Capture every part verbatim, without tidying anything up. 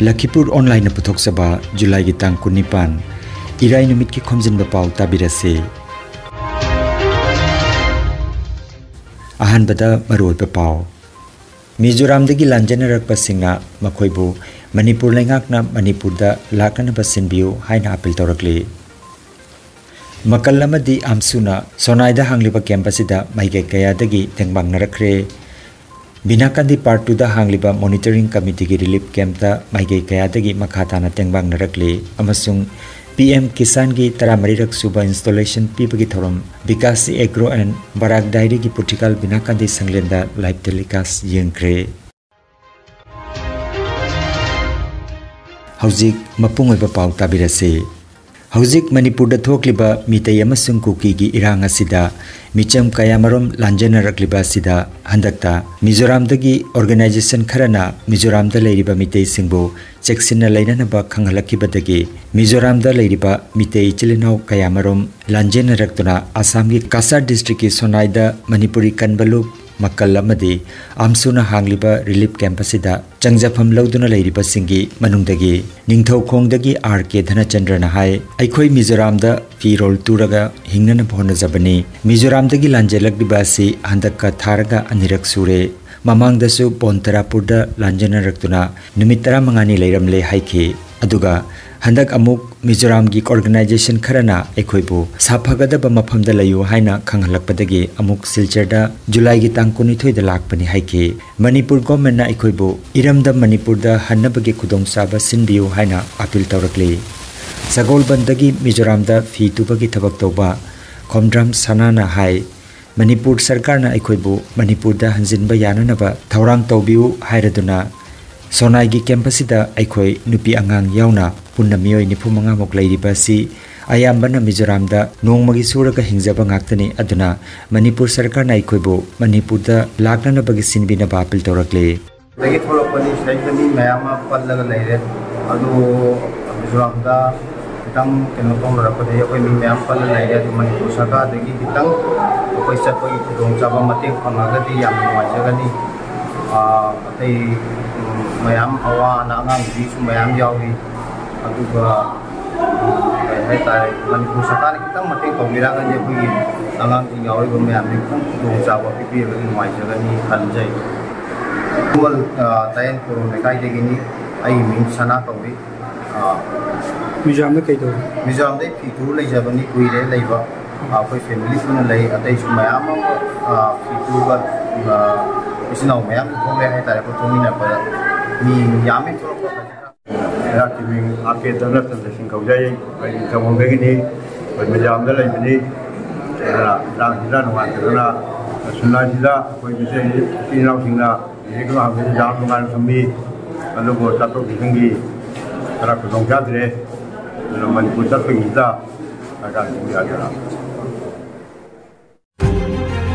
ꯂꯈꯤꯄꯨꯔ ꯑꯣꯟꯂꯥꯏꯟꯅ ꯄꯨꯊꯣꯛꯆꯕ ꯖꯨꯂꯥꯏꯒꯤ ꯇꯥꯡ ꯀꯨꯟꯅꯤꯄꯥꯟ, ꯏꯔꯥꯏ ꯅꯨꯃꯤꯠꯀꯤ ꯈꯣꯝꯖꯤꯟꯕ ꯄꯥꯎ ꯇꯥꯕꯤꯔꯁꯤ꯫ ꯑꯍꯥꯟꯕꯗ ꯃꯔꯨꯑꯣꯏꯕ ꯄꯥꯎ꯫ ꯃꯤꯖꯣꯔꯥꯝꯗꯒꯤ ꯂꯥꯟꯖꯦꯟꯅꯔꯛꯄꯁꯤꯡꯅ ꯃꯈꯣꯏꯕꯨ ꯃꯅꯤꯄꯨꯔ ꯂꯩꯉꯥꯛꯅ ꯃꯅꯤꯄꯨꯔꯗ ꯂꯥꯛꯅꯅꯕ ꯁꯤꯟꯕꯤꯌꯨ ꯍꯥꯏꯅ ꯑꯥꯄꯤꯜ ꯇꯧꯔꯛꯂꯤ꯫ ꯃꯀꯜ ꯑꯃꯗꯤ ꯑꯝꯁꯨꯅ ꯁꯣꯅꯥꯏꯗ ꯍꯥꯡꯂꯤꯕ ꯀꯦꯝꯞ ꯑꯁꯤꯗ ꯃꯥꯏꯀꯩ ꯀꯌꯥꯗꯒꯤ ꯇꯦꯡꯕꯥꯡꯅꯔꯛꯈ꯭ꯔꯦ꯫ ꯕꯤꯅꯥꯀꯥꯟꯗꯤ ꯄꯥꯔꯠ ꯇꯨꯗ ꯍꯥꯡꯂꯤꯕ ꯃꯣꯅꯤꯇꯔꯤꯡ ꯀꯃꯤꯇꯤꯒꯤ ꯔꯤꯂꯤꯐ ꯀꯦꯝꯞꯇ ꯃꯥꯏꯀꯩ ꯀꯌꯥꯗꯒꯤ ꯃꯈꯥ ꯇꯥꯅ ꯇꯦꯡꯕꯥꯡꯅꯔꯛꯂꯤ ꯑꯃꯁꯨꯡ ꯄꯤ ꯑꯦꯝ ꯀꯤꯁꯥꯟꯒꯤ ꯇꯔꯥꯃꯔꯤꯔꯛ ꯁꯨꯕ ꯏꯟꯁꯇꯣꯂꯦꯁꯟ ꯄꯤꯕꯒꯤ ꯊꯧꯔꯝ ꯕꯤꯀꯥꯁ ꯑꯦꯒ꯭ꯔꯣ ꯑꯦꯟ ꯕꯔꯥꯛ ꯗꯥꯏꯔꯤꯒꯤ ꯄꯨꯔꯇꯤꯀꯥꯜ ꯕꯤꯅꯥꯀꯥꯟꯗꯤ ꯁꯪꯂꯦꯟꯗ ꯂꯥꯏꯚ ꯇꯦꯂꯤꯀꯥꯁ ꯌꯦꯡꯈ꯭ꯔꯦ꯫ ꯍꯧꯖꯤꯛ ꯃꯄꯨꯡ ꯑꯣꯏꯕ ꯄꯥꯎ ꯇꯥꯕꯤꯔꯁꯤ꯫ ꯍꯧꯖꯤꯛ ꯃꯅꯤꯄꯨꯔꯗ ꯊꯣꯛꯂꯤꯕ ꯃꯤꯇꯩ ꯑꯃꯁꯨꯡ ꯀꯨꯀꯤꯒꯤ ꯏꯔꯥꯡ ꯑꯁꯤꯗ ꯃꯤꯆꯝ ꯀꯌꯥꯃꯔꯨꯝ ꯂꯥꯟꯖꯦꯟꯅꯔꯛꯂꯤꯕ ꯑꯁꯤꯗ ꯍꯟꯗꯛꯇ ꯃꯤꯖꯣꯔꯥꯝꯗꯒꯤ ꯑꯣꯔꯒꯅꯥꯏꯖꯦꯁꯟ ꯈꯔꯅ ꯃꯤꯖꯣꯔꯥꯝꯗ ꯂꯩꯔꯤꯕ ꯃꯤꯇꯩꯁꯤꯡꯕꯨ ꯆꯦꯛꯁꯤꯟꯅ ꯂꯩꯅꯅꯕ ꯈꯪꯍꯜꯂꯛꯈꯤꯕꯗꯒꯤ ꯃꯤꯖꯣꯔꯥꯝꯗ ꯂꯩꯔꯤꯕ ꯃꯤꯇꯩ ꯏꯆꯤꯜ ꯏꯅꯥꯎ ꯀꯌꯥꯃꯔꯨꯝ ꯂꯥꯟꯖꯦꯟꯅꯔꯛꯇꯨꯅ ꯑꯁꯥꯝꯒꯤ ꯀꯁꯥꯔ ꯗꯤꯁꯇ꯭ꯔꯤꯛꯀꯤ ꯁꯣꯅꯥꯏꯗ ꯃꯅꯤꯄꯨꯔꯤ ꯀꯟꯕꯂꯨꯞ ꯃꯀꯜ ꯑꯃꯗꯤ ꯑꯝꯁꯨꯅ ꯍꯥꯡꯂꯤꯕ ꯔꯤꯂꯤꯐ ꯀꯦꯝꯞ ꯑꯁꯤꯗ ꯆꯪꯖꯐꯝ ꯂꯧꯗꯨꯅ ꯂꯩꯔꯤꯕꯁꯤꯡꯒꯤ ꯃꯅꯨꯡꯗꯒꯤ ꯅꯤꯡꯊꯧꯈꯣꯡꯗꯒꯤ ꯑꯥꯔ ꯀꯦ ꯙꯅꯆꯟꯗ꯭ꯔꯅ ꯍꯥꯏ, ꯑꯩꯈꯣꯏ ꯃꯤꯖꯣꯔꯥꯝꯗ ꯐꯤꯔꯣꯜ ꯇꯨꯔꯒ ꯍꯤꯡꯅꯅꯕ ꯍꯣꯠꯅꯖꯕꯅꯤ꯫ ꯃꯤꯖꯣꯔꯥꯝꯗꯒꯤ ꯂꯥꯟꯖꯦꯜꯂꯛꯂꯤꯕ ꯑꯁꯤ ꯍꯟꯗꯛꯀ ꯊꯥꯔꯒ ꯑꯅꯤꯔꯛ ꯁꯨꯔꯦ꯫ ꯃꯃꯥꯡꯗꯁꯨ ꯕꯣꯟꯇꯔꯥꯄꯨꯔꯗ ꯂꯥꯟꯖꯦꯟꯅꯔꯛꯇꯨꯅ ꯅꯨꯃꯤꯠ ꯇꯔꯥꯃꯉꯥꯅꯤ ꯂꯩꯔꯝꯂꯦ ꯍꯥꯏꯈꯤ꯫ ꯑꯗꯨꯒ ꯍꯟꯗꯛ ꯑꯃꯨꯛ ꯃꯤꯖꯣꯔꯥꯝꯒꯤ ꯑꯣꯔꯒꯅꯥꯏꯖꯦꯁꯟ ꯈꯔꯅ ꯑꯩꯈꯣꯏꯕꯨ ꯁꯥꯐꯒꯗꯕ ꯃꯐꯝꯗ ꯂꯩꯌꯨ ꯍꯥꯏꯅ ꯈꯪꯍꯜꯂꯛꯄꯗꯒꯤ ꯑꯃꯨꯛ ꯁꯤꯜꯆꯔꯗ ꯖꯨꯂꯥꯏꯒꯤ ꯇꯥꯡ ꯀꯨꯟꯅꯤꯊꯣꯏꯗ ꯂꯥꯛꯄꯅꯤ ꯍꯥꯏꯈꯤ꯫ ꯃꯅꯤꯄꯨꯔ ꯒꯣꯔꯃꯦꯟꯅ ꯑꯩꯈꯣꯏꯕꯨ ꯏꯔꯝꯗꯝ ꯃꯅꯤꯄꯨꯔꯗ ꯍꯟꯅꯕꯒꯤ ꯈꯨꯗꯣꯡꯆꯥꯕ ꯁꯤꯟꯕꯤꯌꯨ ꯍꯥꯏꯅ ꯑꯥꯄꯤꯜ ꯇꯧꯔꯛꯂꯤ꯫ ꯁꯒꯣꯜꯕꯟꯗꯒꯤ ꯃꯤꯖꯣꯔꯥꯝꯗ ꯐꯤ ꯇꯨꯕꯒꯤ ꯊꯕꯛ ꯇꯧꯕ ꯈꯣꯝꯗ꯭ꯔꯥꯝ ꯁꯅꯥꯅ ꯍꯥꯏ, ꯃꯅꯤꯄꯨꯔ ꯁꯔꯀꯥꯔꯅ ꯑꯩꯈꯣꯏꯕꯨ ꯃꯅꯤꯄꯨꯔꯗ ꯍꯟꯖꯤꯟꯕ ꯌꯥꯅꯅꯕ ꯊꯧꯔꯥꯡ ꯇꯧꯕꯤꯌꯨ ꯍꯥꯏꯔꯗꯨꯅ ꯁꯣꯅꯥꯏꯒꯤ ꯀꯦꯝꯞ ꯑꯁꯤꯗ ꯑꯩꯈꯣꯏ ꯅꯨꯄꯤ ꯑꯉꯥꯡ ꯌꯥꯎꯅ ꯄꯨꯟꯅ ꯃꯤꯑꯣꯏ ꯅꯤꯐꯨ ꯃꯉꯥꯃꯨꯛ ꯂꯩꯔꯤꯕ ꯑꯁꯤ ꯑꯌꯥꯝꯕꯅ ꯃꯤꯖꯣꯔꯥꯝꯗ ꯅꯣꯡꯃꯒꯤ ꯁꯨꯔꯒ ꯍꯤꯡꯖꯕ ꯉꯥꯛꯇꯅꯤ꯫ ꯑꯗꯨꯅ ꯃꯅꯤꯄꯨꯔ ꯁꯔꯀꯥꯔꯅ ꯑꯩꯈꯣꯏꯕꯨ ꯃꯅꯤꯄꯨꯔꯗ ꯂꯥꯛꯅꯅꯕꯒꯤ ꯁꯤꯟꯕꯤꯅꯕ ꯑꯥꯄꯤꯜ ꯇꯧꯔꯛꯂꯤ꯫ ꯑꯗꯒꯤ ꯊꯣꯛꯂꯛꯄꯅꯤ, ꯁꯤꯗꯩꯗ ꯃꯤ ꯃꯌꯥꯝ ꯑꯃ ꯄꯜꯂꯒ ꯂꯩꯔꯦ꯫ ꯑꯗꯨ ꯃꯤꯖꯣꯔꯥꯝꯗ ꯈꯤꯇꯪ ꯀꯩꯅꯣ ꯇꯧꯅꯔꯛꯄꯗꯒꯤ ꯑꯩꯈꯣꯏ ꯃꯤ ꯃꯌꯥꯝ ꯄꯜꯂ ꯂꯩꯔꯦ꯫ ꯑꯗꯨ ꯃꯅꯤꯄꯨꯔ ꯁꯔꯀꯥꯔꯗꯒꯤ ꯈꯤꯇꯪ ꯑꯩꯈꯣꯏ ꯆꯠꯄꯒꯤ ꯈꯨꯗꯣꯡꯆꯥꯕ ꯃꯇꯦꯡ ꯐꯪꯉꯒꯗꯤ ꯌꯥꯝ ꯅꯨꯡꯉꯥꯏꯖꯒꯅꯤ꯫ ꯑꯥ, ꯑꯇꯩ, ꯎꯝ, ꯃꯌꯥꯝ ꯑꯋꯥ ꯑꯅꯥ ꯑꯉꯥꯡ ꯅꯨꯕꯤꯁꯨ ꯃꯌꯥꯝ ꯌꯥꯎꯔꯤ꯫ ꯑꯗꯨꯒ, ꯎꯝ, ꯀꯩ ꯍꯥꯏꯇꯥꯔꯦ, ꯃꯅꯤꯄꯨꯔ ꯁꯔꯀꯥꯔꯅ ꯈꯤꯇꯪ ꯃꯇꯦꯡ ꯇꯧꯕꯤꯔꯛꯑꯒꯗꯤ ꯑꯩꯈꯣꯏꯒꯤ ꯑꯉꯥꯡꯁꯤꯡ ꯌꯥꯎꯔꯤꯕ ꯃꯌꯥꯝꯁꯤ ꯈꯤꯇꯪ ꯈꯨꯗꯣꯡꯆꯥꯕ ꯄꯤꯕꯤꯔꯒꯗꯤ ꯅꯨꯡꯉꯥꯏꯖꯒꯅꯤ ꯈꯟꯖꯩ꯫ ꯈꯨꯃꯟ, ꯑꯥ, ꯇꯥꯌꯦꯟ ꯈꯨꯔꯣꯝ ꯂꯩꯀꯥꯏꯗꯒꯤꯅꯤ꯫ ꯑꯩꯒꯤ ꯃꯤꯡ ꯁꯅꯥ ꯀꯧꯏ꯫ ꯑꯥ, ꯃꯤꯖꯣꯔꯥꯝꯗ ꯀꯩꯗꯧꯕ? ꯃꯤꯖꯣꯔꯥꯝꯗ ꯑꯩ ꯐꯤ ꯇꯨ ꯂꯩꯖꯕꯅꯤ, ꯀꯨꯏꯔꯦ ꯂꯩꯕ꯫ ꯑꯥ, ꯑꯩꯈꯣꯏ ꯐꯦꯃꯤꯂꯤ ꯄꯨꯟꯅ ꯂꯩ, ꯑꯇꯩꯁꯨ ꯃꯌꯥꯝ ꯑꯃ, ꯑꯥ, ꯐꯤ ꯇꯨꯕ, ꯑꯥ, ꯏꯆꯤꯟ ꯏꯅꯥꯎ ꯃꯌꯥꯝ ꯊꯣꯛꯂꯦ ꯍꯥꯏꯇꯥꯔꯦ꯫ ꯑꯩꯈꯣꯏ ꯊꯣꯛꯃꯤꯟꯅꯔꯛꯄꯗ ꯃꯤ ꯌꯥꯝꯃꯤ ꯊꯣꯛꯂꯛꯄ꯫ ꯑꯩꯍꯥꯛꯀꯤ ꯃꯤꯡ ꯑꯥꯔ ꯀꯦ ꯙꯅꯆꯟꯗ꯭ꯔ ꯁꯤꯡ ꯀꯧꯖꯩ꯫ ꯑꯩꯈꯣꯏ ꯅꯤꯡꯊꯧꯈꯣꯡꯗꯒꯤꯅꯤ꯫ ꯑꯩꯈꯣꯏ ꯃꯤꯖꯣꯔꯥꯝꯗ ꯂꯩꯕꯅꯤ꯫ ꯑꯗꯨꯅ ꯏꯔꯥꯡꯁꯤꯗ ꯅꯨꯡꯉꯥꯏꯇꯗꯅ ꯁꯨꯝꯂꯥꯏꯁꯤꯗ ꯑꯩꯈꯣꯏ ꯃꯤꯇꯩ ꯏꯆꯤꯟ ꯏꯅꯥꯎꯁꯤꯡꯅ ꯍꯧꯖꯤꯛ ꯍꯥꯡꯕꯁꯤ ꯌꯥꯝ ꯅꯨꯡꯉꯥꯏꯅ ꯊꯝꯃꯤ꯫ ꯑꯗꯨꯕꯨ ꯆꯠꯊꯣꯛ ꯆꯠꯁꯤꯟꯒꯤ ꯈꯔ ꯈꯨꯗꯣꯡ ꯆꯥꯗ꯭ꯔꯦ꯫ ꯑꯗꯨꯅ ꯃꯅꯤꯄꯨꯔ ꯆꯠꯄꯒꯤꯁꯤꯗ ꯁꯔꯀꯥꯔꯁꯤꯡ ꯌꯥꯗꯅ꯫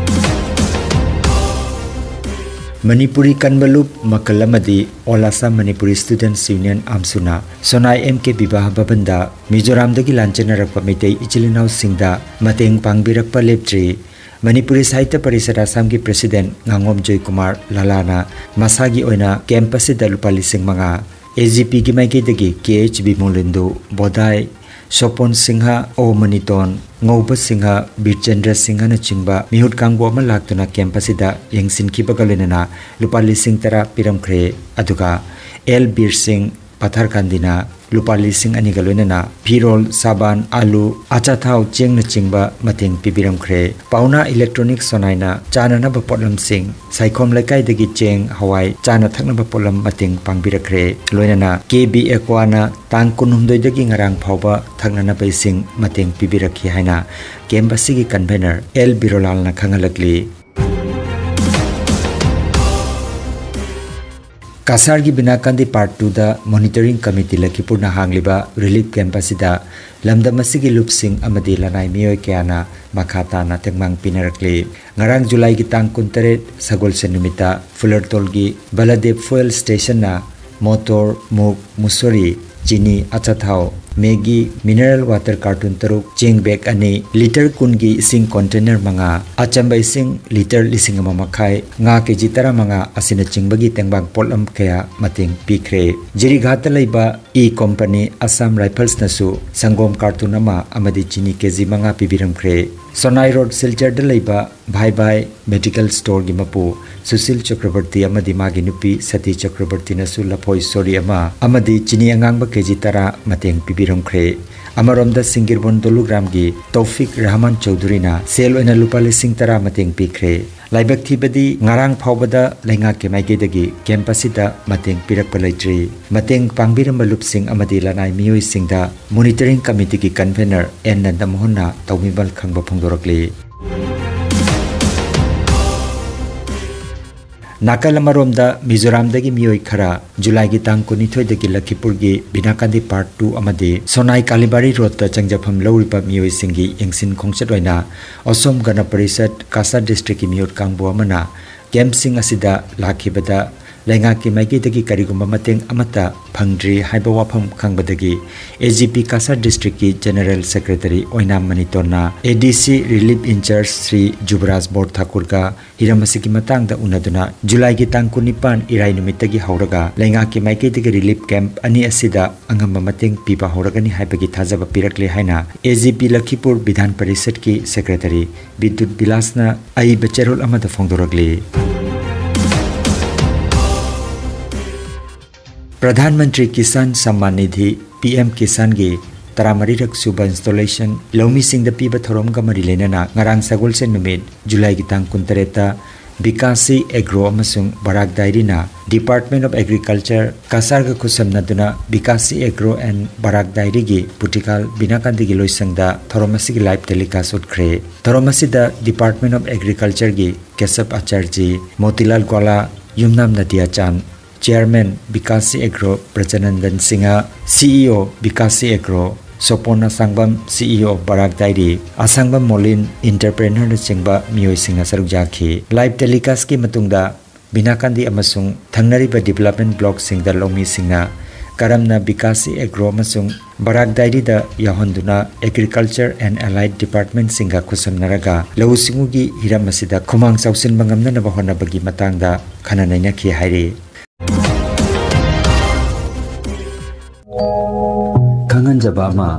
ꯃꯅꯤꯄꯨꯔꯤ ꯀꯟꯕ ꯂꯨꯞ ꯃꯀꯜ ꯑꯃꯗꯤ All Assam Manipuri Students Union, ꯑꯝꯁꯨꯅ ꯁꯣꯅꯥꯏ ꯑꯦꯝ ꯀꯦ ꯕꯤꯕꯥꯍ ꯚꯕꯟꯗ ꯃꯤꯖꯣꯔꯥꯝꯗꯒꯤ ꯂꯥꯟꯖꯦꯟꯅꯔꯛꯄ ꯃꯩꯇꯩ ꯏꯆꯤꯜ ꯏꯅꯥꯎꯁꯤꯡꯗ ꯃꯇꯦꯡ ꯄꯥꯡꯕꯤꯔꯛꯄ ꯂꯦꯞꯇ꯭ꯔꯤ꯫ ꯃꯅꯤꯄꯨꯔꯤ ꯁꯥꯍꯤꯇ꯭ꯌ ꯄꯔꯤꯁꯠ ꯑꯁꯥꯝꯒꯤ ꯄ꯭ꯔꯦꯁꯤꯗꯦꯟꯠ ꯉꯥꯉꯣꯝ ꯖꯣꯏꯀꯨꯃꯥꯔ ꯂꯥꯂꯥꯅ ꯃꯁꯥꯒꯤ ꯑꯣꯏꯅ ꯀꯦꯝꯞ ꯑꯁꯤꯗ ꯂꯨꯄꯥ ꯂꯤꯁꯤꯡ ꯃꯉꯥ, ꯑꯦ ꯖꯤ ꯄꯤꯒꯤ ꯃꯥꯏꯀꯩꯗꯒꯤ ꯀꯦ ꯑꯩꯆ ꯕꯤꯃꯣꯂꯤꯟꯗꯨ ꯕꯣꯗꯥꯏ, ꯁꯣꯄꯣꯟ ꯁꯤꯡꯍ, ꯑꯣ ꯃꯅꯤꯇꯣꯟ, ꯉꯧꯕ ꯁꯤꯡꯍ, ꯕꯤꯔꯆꯟꯗ꯭ꯔ ꯁꯤꯡꯍꯅꯆꯤꯡꯕ ꯃꯤꯍꯨꯠ ꯀꯥꯡꯕꯨ ꯑꯃ ꯂꯥꯛꯇꯨꯅ ꯀꯦꯝꯞ ꯑꯁꯤꯗ ꯌꯦꯡꯁꯤꯟꯈꯤꯕꯒ ꯂꯣꯏꯅꯅ ꯂꯨꯄꯥ ꯂꯤꯁꯤꯡ ꯇꯔꯥ ꯄꯤꯔꯝꯈ꯭ꯔꯦ꯫ ꯑꯗꯨꯒ ꯑꯦꯜ ꯕꯤꯔ ꯁꯤꯡ ꯄꯊꯥꯔꯀꯥꯟꯗꯤꯅ ꯂꯨꯄꯥ ꯂꯤꯁꯤꯡ ꯑꯅꯤꯒ ꯂꯣꯏꯅꯅ ꯐꯤꯔꯣꯜ, ꯁꯥꯕꯥꯟ, ꯑꯥꯂꯨ, ꯑꯆꯥꯊꯥꯎ, ꯆꯦꯡꯅꯆꯤꯡꯕ ꯃꯇꯦꯡ ꯄꯤꯕꯤꯔꯝꯈ꯭ꯔꯦ꯫ ꯄꯥꯎꯅꯥ ꯏꯂꯦꯛꯇ꯭ꯔꯣꯅꯤꯛ ꯁꯣꯅꯥꯏꯅ ꯆꯥꯅꯅꯕ ꯄꯣꯠꯂꯝꯁꯤꯡ, ꯁꯥꯏꯈꯣꯝ ꯂꯩꯀꯥꯏꯗꯒꯤ ꯆꯦꯡ, ꯍꯋꯥꯏ, ꯆꯥꯅ ꯊꯛꯅꯕ ꯄꯣꯠꯂꯝ ꯃꯇꯦꯡ ꯄꯥꯡꯕꯤꯔꯛꯈ꯭ꯔꯦ꯫ ꯂꯣꯏꯅꯅ ꯀꯦ ꯕꯤ ꯑꯦꯀ꯭ꯋꯥꯅ ꯇꯥꯡ ꯀꯨꯟꯍꯨꯝꯗꯣꯏꯗꯒꯤ ꯉꯔꯥꯡ ꯐꯥꯎꯕ ꯊꯛꯅꯅꯕ ꯏꯁꯤꯡ ꯃꯇꯦꯡ ꯄꯤꯕꯤꯔꯛꯈꯤ ꯍꯥꯏꯅ ꯀꯦꯝꯞ ꯑꯁꯤꯒꯤ ꯀꯟꯚꯦꯅꯔ ꯑꯦꯜ ꯕꯤꯔꯣꯂꯥꯜꯅ ꯈꯪꯍꯜꯂꯛꯂꯤ꯫ ꯀꯁꯥꯔꯒꯤ ꯕꯤꯅꯥꯀꯥꯟꯗꯤ ꯄꯥꯔꯠ ꯇꯨꯗ ꯃꯣꯅꯤꯇꯔꯤꯡ ꯀꯃꯤꯇꯤ ꯂꯈꯤꯄꯨꯔꯅ ꯍꯥꯡꯂꯤꯕ ꯔꯤꯂꯤꯐ ꯀꯦꯝꯞ ꯑꯁꯤꯗ ꯂꯝꯗꯝ ꯑꯁꯤꯒꯤ ꯂꯨꯞꯁꯤꯡ ꯑꯃꯗꯤ ꯂꯅꯥꯏ ꯃꯤꯑꯣꯏ ꯀꯌꯥꯅ ꯃꯈꯥ ꯇꯥꯅ ꯇꯦꯡꯕꯥꯡ ꯄꯤꯅꯔꯛꯂꯤ꯫ ꯉꯔꯥꯡ ꯖꯨꯂꯥꯏꯒꯤ ꯇꯥꯡ ꯀꯨꯟꯇꯔꯦꯠ ꯁꯒꯣꯜꯁꯦꯟ ꯅꯨꯃꯤꯠꯇ ꯐꯨꯂꯔꯇꯣꯜꯒꯤ ꯕꯂꯗꯦꯕ ꯐꯨꯑꯦꯜ ꯁ꯭ꯇꯦꯁꯟꯅ ꯃꯣꯇꯣꯔ, ꯃꯨꯛ, ꯃꯨꯁꯣꯔꯤ, ꯆꯤꯅꯤ, ꯑꯆꯥꯊꯥꯎ, ꯃꯦꯒꯤ ꯃꯤꯅꯔꯦꯜ ꯋꯥꯇꯔ ꯀꯥꯔꯇꯨꯟ ꯇꯔꯨꯛ, ꯆꯦꯡ ꯕꯦꯒ ꯑꯅꯤ, ꯂꯤꯇꯔ ꯀꯨꯟꯒꯤ ꯏꯁꯤꯡ ꯀꯣꯟꯇꯦꯅꯔ ꯃꯉꯥ, ꯑꯆꯝꯕ ꯏꯁꯤꯡ ꯂꯤꯇꯔ ꯂꯤꯁꯤꯡ ꯑꯃ ꯃꯈꯥꯏ, ꯉꯥ ꯀꯦꯖꯤ ꯇꯔꯥꯃꯉꯥ ꯑꯁꯤꯅꯆꯤꯡꯕꯒꯤ ꯇꯦꯡꯕꯥꯡ ꯄꯣꯠꯂꯝ ꯀꯌꯥ ꯃꯇꯦꯡ ꯄꯤꯈ꯭ꯔꯦ꯫ ꯖꯤꯔꯤꯘꯥꯠꯇ ꯂꯩꯕ ꯏ ꯀꯣꯝꯄꯅꯤ ꯑꯁꯥꯝ ꯔꯥꯏꯐꯜꯁꯅꯁꯨ ꯁꯪꯒꯣꯝ ꯀꯥꯔꯇꯨꯟ ꯑꯃ ꯑꯃꯗꯤ ꯆꯤꯅꯤ ꯀꯦꯖꯤ ꯃꯉꯥ ꯄꯤꯕꯤꯔꯝꯈ꯭ꯔꯦ꯫ ꯁꯣꯅꯥꯏ ꯔꯣꯗ ꯁꯤꯜꯆꯔꯗ ꯂꯩꯕ ꯚꯥꯏ ꯚꯥꯏ ꯃꯦꯗꯤꯀꯦꯜ ꯁ꯭ꯇꯣꯔꯒꯤ ꯃꯄꯨ ꯁꯨꯁꯤꯜ ꯆꯀ꯭ꯔꯕꯔꯇꯤ ꯑꯃꯗꯤ ꯃꯥꯒꯤ ꯅꯨꯄꯤ ꯁꯇꯤ ꯆꯀ꯭ꯔꯕꯔꯇꯤꯅꯁꯨ ꯂꯐꯣꯏ ꯁꯣꯔꯤ ꯑꯃ ꯑꯃꯗꯤ ꯆꯤꯅꯤ ꯑꯉꯥꯡꯕ ꯀꯦꯖꯤ ꯇꯔꯥ ꯃꯇꯦꯡ ꯄꯤꯕꯤꯔꯝꯈ꯭ꯔꯦ꯫ ꯑꯃꯔꯣꯝꯗ ꯁꯤꯡꯒꯤꯔꯕꯣꯟ ꯗꯣꯂꯨꯒ꯭ꯔꯥꯝꯒꯤ ꯇꯧꯐꯤꯛ ꯔꯍꯃꯟ ꯆꯧꯙꯨꯔꯤꯅ ꯁꯦꯜ ꯑꯣꯏꯅ ꯂꯨꯄꯥ ꯂꯤꯁꯤꯡ ꯇꯔꯥ ꯃꯇꯦꯡ ꯄꯤꯈ꯭ꯔꯦ꯫ ꯂꯥꯏꯕꯛ ꯊꯤꯕꯗꯤ ꯉꯔꯥꯡ ꯐꯥꯎꯕꯗ ꯂꯩꯉꯥꯛꯀꯤ ꯃꯥꯏꯀꯩꯗꯒꯤ ꯀꯦꯝꯞ ꯑꯁꯤꯗ ꯃꯇꯦꯡ ꯄꯤꯔꯛꯄ ꯂꯩꯇ꯭ꯔꯤ꯫ ꯃꯇꯦꯡ ꯄꯥꯡꯕꯤꯔꯝꯕ ꯂꯨꯞꯁꯤꯡ ꯑꯃꯗꯤ ꯂꯅꯥꯏ ꯃꯤꯑꯣꯏꯁꯤꯡꯗ ꯃꯣꯅꯤꯇꯔꯤꯡ ꯀꯃꯤꯇꯤꯒꯤ ꯀꯟꯚꯦꯅꯔ ꯑꯦꯟ ꯅꯟꯗꯃꯣꯍꯟꯅ ꯇꯧꯃꯤꯃꯜ ꯈꯪꯕ ꯐꯣꯡꯗꯣꯔꯛꯂꯤ꯫ ꯅꯥꯀꯜ ꯑꯃꯔꯣꯝꯗ ꯃꯤꯖꯣꯔꯥꯝꯗꯒꯤ ꯃꯤꯑꯣꯏ ꯈꯔ ꯖꯨꯂꯥꯏꯒꯤ ꯇꯥꯡ ꯀꯨꯟꯅꯤꯊꯣꯏꯗꯒꯤ ꯂꯈꯤꯄꯨꯔꯒꯤ ꯕꯤꯅꯥꯀꯥꯟꯗꯤ ꯄꯥꯔꯠ ꯇꯨ ꯑꯃꯗꯤ ꯁꯣꯅꯥꯏ ꯀꯥꯂꯤꯕꯥꯔꯤ ꯔꯣꯗꯇ ꯆꯪꯖꯐꯝ ꯂꯧꯔꯤꯕ ꯃꯤꯑꯣꯏꯁꯤꯡꯒꯤ ꯌꯦꯡꯁꯤꯟ ꯈꯣꯡꯆꯠ ꯑꯣꯏꯅ ꯑꯁꯣꯝ ꯒꯅ ꯄꯔꯤꯁꯠ ꯀꯥꯁꯥꯔ ꯗꯤꯁꯇ꯭ꯔꯤꯛꯀꯤ ꯃꯤꯍꯨꯠ ꯀꯥꯡꯕꯨ ꯑꯃꯅ ꯀꯦꯝꯞꯁꯤꯡ ꯑꯁꯤꯗ ꯂꯥꯛꯈꯤꯕꯗ ꯂꯩꯉꯥꯛꯀꯤ ꯃꯥꯏꯀꯩꯗꯒꯤ ꯀꯔꯤꯒꯨꯝꯕ ꯃꯇꯦꯡ ꯑꯃꯠꯇ ꯐꯪꯗ꯭ꯔꯤ ꯍꯥꯏꯕ ꯋꯥꯐꯝ ꯈꯪꯕꯗꯒꯤ ꯑꯦ ꯖꯤ ꯄꯤ ꯀꯥꯁꯥꯔ ꯗꯤꯁꯇ꯭ꯔꯤꯛꯀꯤ ꯖꯦꯅꯔꯦꯜ ꯁꯦꯀ꯭ꯔꯦꯇꯔꯤ ꯑꯣꯏꯅꯥꯝ ꯃꯅꯤꯇꯣꯟꯅ ꯑꯦ ꯗꯤ ꯁꯤ ꯔꯤꯂꯤꯐ ꯏꯟꯆꯥꯔꯖ ꯁ꯭ꯔꯤ ꯖꯨꯕꯔꯥꯖ ꯕꯣꯔ ꯊꯥꯀꯨꯔꯒ ꯍꯤꯔꯝ ꯑꯁꯤꯒꯤ ꯃꯇꯥꯡꯗ ꯎꯅꯗꯨꯅ ꯖꯨꯂꯥꯏꯒꯤ ꯇꯥꯡ ꯀꯨꯟꯅꯤꯄꯥꯟ ꯏꯔꯥꯏ ꯅꯨꯃꯤꯠꯇꯒꯤ ꯍꯧꯔꯒ ꯂꯩꯉꯥꯛꯀꯤ ꯃꯥꯏꯀꯩꯗꯒꯤ ꯔꯤꯂꯤꯐ ꯀꯦꯝꯞ ꯑꯅꯤ ꯑꯁꯤꯗ ꯑꯉꯝꯕ ꯃꯇꯦꯡ ꯄꯤꯕ ꯍꯧꯔꯒꯅꯤ ꯍꯥꯏꯕꯒꯤ ꯊꯥꯖꯕ ꯄꯤꯔꯛꯂꯦ ꯍꯥꯏꯅ A G P ꯂꯈꯤꯄꯨꯔ Vidhan ꯄꯔꯤꯁꯠꯀꯤ secretary ꯕꯤꯗ꯭ꯌꯨꯠ ꯕꯤꯂꯥꯁꯅ ꯑꯏꯕ ꯆꯦꯔꯣꯜ ꯑꯃꯗ ꯐꯣꯡꯗꯣꯔꯛꯂꯤ꯫ ꯄ꯭ꯔꯙꯥꯟ ꯃꯟꯇ꯭ꯔꯤ ꯀꯤꯁꯥꯟ ꯁꯝꯃꯥꯟ ꯅꯤꯙꯤ, ꯄꯤ ꯑꯦꯝ ꯀꯤꯁꯥꯟꯒꯤ ꯇꯔꯥꯃꯔꯤꯔꯛ ꯁꯨꯕ ꯏꯟꯁꯇꯣꯂꯦꯁꯟ ꯂꯧꯃꯤꯁꯤꯡꯗ ꯄꯤꯕ ꯊꯧꯔꯝꯒ ꯃꯔꯤ ꯂꯩꯅꯅ ꯉꯔꯥꯡ ꯁꯒꯣꯜꯁꯦꯟ ꯅꯨꯃꯤꯠ ꯖꯨꯂꯥꯏꯒꯤ ꯇꯥꯡ ꯀꯨꯟꯇꯔꯦꯠꯇ ꯕꯤꯀꯥꯁꯤ ꯑꯦꯒ꯭ꯔꯣ ꯑꯃꯁꯨꯡ ꯕꯔꯥꯛ ꯗꯥꯏꯔꯤꯅ Department of Agriculture ꯀꯁꯥꯔꯒ ꯈꯨꯠꯁꯝꯅꯗꯨꯅ ꯕꯤꯀꯥꯁꯤ ꯑꯦꯒ꯭ꯔꯣ ꯑꯦꯟ ꯕꯔꯥꯛ ꯗꯥꯏꯔꯤꯒꯤ ꯄꯨꯇꯤꯀꯥꯜ ꯕꯤꯅꯥꯀꯥꯟꯗꯤꯒꯤ ꯂꯣꯏꯁꯪꯗ ꯊꯧꯔꯝ ꯑꯁꯤꯒꯤ ꯂꯥꯏꯚ ꯇꯦꯂꯤꯀꯥꯁ ꯎꯠꯈ꯭ꯔꯦ꯫ ꯊꯧꯔꯝ ꯑꯁꯤꯗ Department of Agricultureꯒꯤ ꯀꯦꯁꯞ ꯑꯆꯥꯔꯖꯤ, ꯃꯣꯇꯤꯂꯥꯜ ꯒ꯭ꯋꯥꯂꯥ, ꯌꯨꯝꯅꯥꯝ ꯅꯗꯤꯌꯥ ꯆꯥꯟ, ꯆꯤꯌꯔꯃꯦꯟ ꯕꯤꯀꯥꯁꯤ ꯑꯦꯒ꯭ꯔꯣ ꯕ꯭ꯔꯖꯅꯟꯗꯟ ꯁꯤꯡꯍ, ꯁꯤ ꯏ ꯑꯣ ꯕꯤꯀꯥꯁꯤ ꯑꯦꯒ꯭ꯔꯣ ꯁꯣꯄꯣꯟ ꯑꯁꯥꯡꯕꯝ, ꯁꯤ ꯏ ꯑꯣ ꯕꯔꯥꯛ ꯗꯥꯏꯔꯤ ꯑꯁꯥꯡꯕꯝ ꯃꯣꯂꯤꯟ, ꯏꯟꯇꯔꯄ꯭ꯔꯦꯅꯔꯅꯆꯤꯡꯕ ꯃꯤꯑꯣꯏꯁꯤꯡꯅ ꯁꯔꯨꯛ ꯌꯥꯈꯤ꯫ ꯂꯥꯏꯚ ꯇꯦꯂꯤꯀꯥꯁꯀꯤ ꯃꯇꯨꯡꯗ ꯕꯤꯅꯥꯀꯥꯟꯗꯤ ꯑꯃꯁꯨꯡ ꯊꯪꯅꯔꯤꯕ ꯗꯤꯕꯦꯂꯞꯃꯦꯟ ꯕ꯭ꯂꯣꯛꯁꯤꯡꯗ ꯂꯧꯃꯤꯁꯤꯡꯅ ꯀꯔꯝꯅ ꯕꯤꯀꯥꯁꯤ ꯑꯦꯒ꯭ꯔꯣ ꯑꯃꯁꯨꯡ ꯕꯔꯥꯛ ꯗꯥꯏꯔꯤꯗ ꯌꯥꯎꯍꯟꯗꯨꯅ Agriculture and Allied Departmentꯁꯤꯡꯒ ꯈꯨꯠꯁꯝꯅꯔꯒ ꯂꯧꯎ ꯁꯤꯡꯎꯒꯤ ꯍꯤꯔꯝ ꯑꯁꯤꯗ ꯈꯨꯃꯥꯡ ꯆꯥꯎꯁꯤꯟꯕ ꯉꯝꯅꯅꯕ ꯍꯣꯠꯅꯕꯒꯤ ꯃꯇꯥꯡꯗ ꯈꯟꯅ ꯅꯩꯅꯈꯤ ꯍꯥꯏꯔꯤ꯫ ꯈꯪꯍꯟꯖꯕ ꯑꯃ,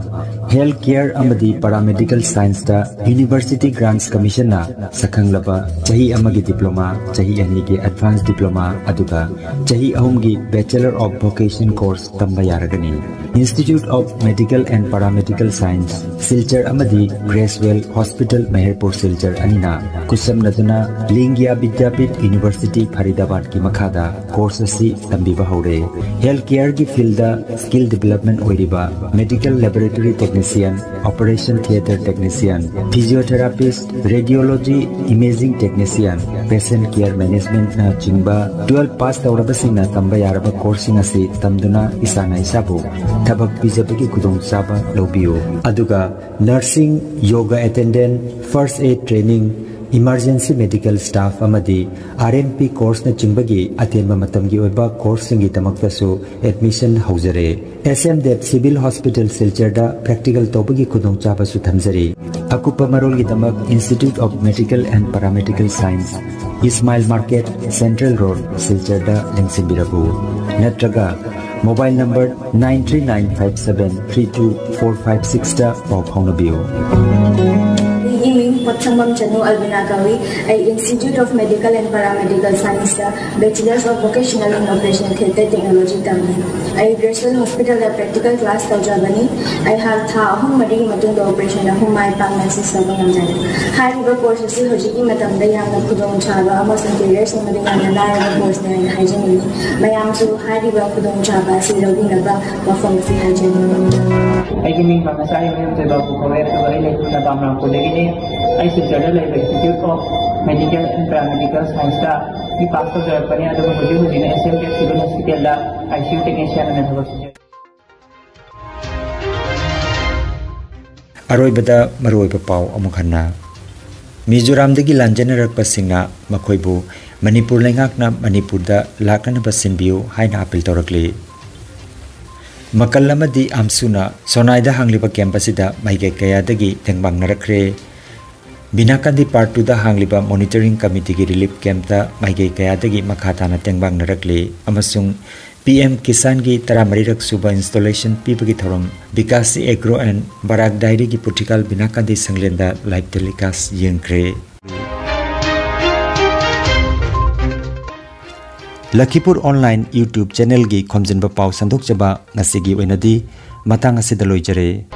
health care ꯑꯃꯗꯤ Paramedical Scienceꯇ University Grants Commissionꯅ ꯁꯛꯈꯪꯂꯕ ꯆꯍꯤ ꯑꯃꯒꯤ diploma, ꯆꯍꯤ ꯑꯅꯤꯒꯤ advanced diploma, ꯑꯗꯨꯒ ꯆꯍꯤ ꯑꯍꯨꯝꯒꯤ Bachelor of Vocation course ꯇꯝꯕ ꯌꯥꯔꯒꯅꯤ꯫ Institute of Medical and Paramedical Science, Silchar ꯑꯃꯗꯤ Gracewell Hospital, ꯃꯍꯦꯔꯄꯨꯔ ꯁꯤꯜꯆꯔ ꯑꯅꯤꯅ ꯈꯨꯠꯁꯝꯅꯗꯨꯅ ꯂꯤꯡꯒ꯭ꯌꯥ ꯕꯤꯗ꯭ꯌꯥꯄꯤꯊ University, ꯐꯔꯤꯗꯥꯕꯥꯗꯀꯤ ꯃꯈꯥꯗ course ꯑꯁꯤ ꯇꯝꯕꯤꯕ ꯍꯧꯔꯦ꯫ Health careꯒꯤ fieldꯗ skill development ꯑꯣꯏꯔꯤꯕ Medical Laboratory Technician, Operation Theatre Technician, Physiotherapist, Radiology, Imaging Technician, Patient Care Managementꯅ ꯆꯤꯡꯕ twelve pass ꯇꯧꯔꯕꯁꯤꯡꯅ ꯇꯝꯕ ꯌꯥꯔꯕ courseꯁꯤꯡ ꯑꯁꯤ ꯇꯝꯗꯨꯅ ꯏꯁꯥꯅ ꯏꯁꯥꯕꯨ ꯊꯕꯛ ꯄꯤꯖꯕꯒꯤ ꯈꯨꯗꯣꯡꯆꯥꯕ ꯂꯧꯕꯤꯌꯨ꯫ ꯑꯗꯨꯒ nursing, yoga attendant, first aid training, emergency medical staff ꯑꯃꯗꯤ R M P courseꯅꯆꯤꯡꯕꯒꯤ ꯑꯇꯦꯟꯕ ꯃꯇꯝꯒꯤ ꯑꯣꯏꯕ courseꯁꯤꯡꯒꯤꯗꯃꯛꯇꯁꯨ admission ꯍꯧꯖꯔꯦ꯫ S M Dev Civil Hospital ꯁꯤꯜꯆꯔꯗ practical ꯇꯧꯕꯒꯤ ꯈꯨꯗꯣꯡꯆꯥꯕꯁꯨ ꯊꯝꯖꯔꯤ꯫ ꯑꯀꯨꯞꯄ ꯃꯔꯣꯜꯒꯤꯗꯃꯛ Institute of Medical and Paramedical Science, Ismail Market, Central Road, ꯁꯤꯜꯆꯔꯗ ꯂꯦꯡꯁꯤꯟꯕꯤꯔꯛꯎ꯫ ꯅꯠꯇ꯭ꯔꯒ mobile number nine three nine five seven three two four five sixꯇ ꯄꯥꯎ ꯐꯥꯎꯅꯕꯤꯌꯨ꯫ ꯑꯩꯒꯤ ꯃꯤꯡ ꯄꯣꯠꯁꯪꯕꯝ ꯆꯅꯨ ꯑꯜꯕꯤꯅꯥ ꯀꯧꯏ꯫ ꯑꯩ Institute of Medical and Paramedical Scienceꯇ Bachelors of Vocational in Operation Theatre Technology ꯇꯝꯃꯤ꯫ ꯑꯩ Gracewell Hospitalꯗ practical class ꯇꯧꯖꯕꯅꯤ꯫ ꯑꯩꯍꯥꯛ ꯊꯥ ꯑꯍꯨꯝ ꯃꯔꯤꯒꯤ ꯃꯇꯨꯡꯗ operation ꯑꯍꯨꯝ ꯃꯥꯏ ꯄꯥꯛꯅ assist ꯇꯧꯕ ꯉꯝꯖꯔꯦ꯫ ꯍꯥꯏꯔꯤꯕ course ꯑꯁꯤ ꯍꯧꯖꯤꯛꯀꯤ ꯃꯇꯝꯗ ꯌꯥꯝꯅ ꯈꯨꯗꯣꯡꯆꯥꯕ ꯑꯃꯁꯨꯡ career ꯁꯦꯝꯕꯗ ꯌꯥꯝꯅ ꯂꯥꯏꯔꯕ courseꯅꯤ ꯍꯥꯏꯅ ꯍꯥꯏꯖꯅꯤꯡꯏ꯫ ꯃꯌꯥꯝꯁꯨ ꯍꯥꯏꯔꯤꯕ ꯈꯨꯗꯣꯡꯆꯥꯕ ꯑꯁꯤ ꯂꯧꯕꯤꯅꯕ ꯋꯥꯐꯝ ꯑꯁꯤ ꯍꯥꯏꯖꯔꯤ꯫ ꯑꯩꯒꯤ ꯃꯤꯡ ꯄꯥꯝꯅꯁꯥ ꯌꯨꯝꯊꯣꯏꯕ ꯀꯧꯋꯦ, ꯑꯗꯨꯒ ꯑꯩ ꯂꯩꯐꯝꯅ ꯕꯥꯝꯔꯥꯝꯄꯨꯔꯗꯒꯤꯅꯤ꯫ ꯑꯩ ꯁꯤꯜꯆꯔꯗ ꯂꯩꯕ Institute of Medical and Paramedical Scienceꯇ B pass ꯇꯧꯖꯔꯛꯄꯅꯤ, ꯑꯗꯨꯒ ꯍꯧꯖꯤꯛ ꯍꯧꯖꯤꯛꯅ S M Dev Civil Hospitalꯗ I C U technician ꯑꯣꯏꯅ ꯊꯕꯛ ꯁꯨꯖꯔꯤ꯫ ꯑꯔꯣꯏꯕꯗ ꯃꯔꯨꯑꯣꯏꯕ ꯄꯥꯎ ꯑꯃꯨꯛ ꯍꯟꯅ꯫ ꯃꯤꯖꯣꯔꯥꯝꯗꯒꯤ ꯂꯥꯟꯖꯦꯟꯅꯔꯛꯄꯁꯤꯡꯅ ꯃꯈꯣꯏꯕꯨ ꯃꯅꯤꯄꯨꯔ ꯂꯩꯉꯥꯛꯅ ꯃꯅꯤꯄꯨꯔꯗ ꯂꯥꯛꯅꯅꯕ ꯁꯤꯟꯕꯤꯌꯨ ꯍꯥꯏꯅ appeal ꯇꯧꯔꯛꯂꯤ꯫ ꯃꯀꯜ ꯑꯃꯗꯤ ꯑꯝꯁꯨꯅ ꯁꯣꯅꯥꯏꯗ ꯍꯥꯡꯂꯤꯕ ꯀꯦꯝꯞ ꯑꯁꯤꯗ ꯃꯥꯏꯀꯩ ꯀꯌꯥꯗꯒꯤ ꯇꯦꯡꯕꯥꯡꯅꯔꯛꯈ꯭ꯔꯦ꯫ ꯕꯤꯅꯥꯀꯥꯟꯗꯤ ꯄꯥꯔꯠ ꯇꯨꯗ ꯍꯥꯡꯂꯤꯕ ꯃꯣꯅꯤꯇꯔꯤꯡ ꯀꯃꯤꯇꯤꯒꯤ ꯔꯤꯂꯤꯐ ꯀꯦꯝꯞꯇ ꯃꯥꯏꯀꯩ ꯀꯌꯥꯗꯒꯤ ꯃꯈꯥ ꯇꯥꯅ ꯇꯦꯡꯕꯥꯡꯅꯔꯛꯂꯤ ꯑꯃꯁꯨꯡ ꯄꯤ ꯑꯦꯝ ꯀꯤꯁꯥꯟꯒꯤ ꯇꯔꯥꯃꯔꯤꯔꯛ ꯁꯨꯕ ꯏꯟꯁꯇꯣꯂꯦꯁꯟ ꯄꯤꯕꯒꯤ ꯊꯧꯔꯝ ꯕꯤꯀꯥꯁ ꯑꯦꯒ꯭ꯔꯣ ꯑꯦꯟ ꯕꯔꯥꯛ ꯗꯥꯏꯔꯤꯒꯤ ꯄꯨꯊꯤꯀꯥꯜ ꯕꯤꯅꯥꯀꯥꯟꯗꯤ ꯁꯪꯂꯦꯟꯗ ꯂꯥꯏꯚ ꯇꯦꯂꯤꯀꯥꯁ ꯌꯦꯡꯈ꯭ꯔꯦ꯫ ꯂꯈꯤꯄꯨꯔ ꯑꯣꯟꯂꯥꯏꯟ YouTube ꯆꯦꯅꯦꯜꯒꯤ ꯈꯣꯝꯖꯤꯟꯕ ꯄꯥꯎ ꯁꯟꯗꯣꯛꯆꯕ ꯉꯁꯤꯒꯤ ꯑꯣꯏꯅꯗꯤ ꯃꯇꯥꯡ ꯑꯁꯤꯗ ꯂꯣꯏꯖꯔꯦ꯫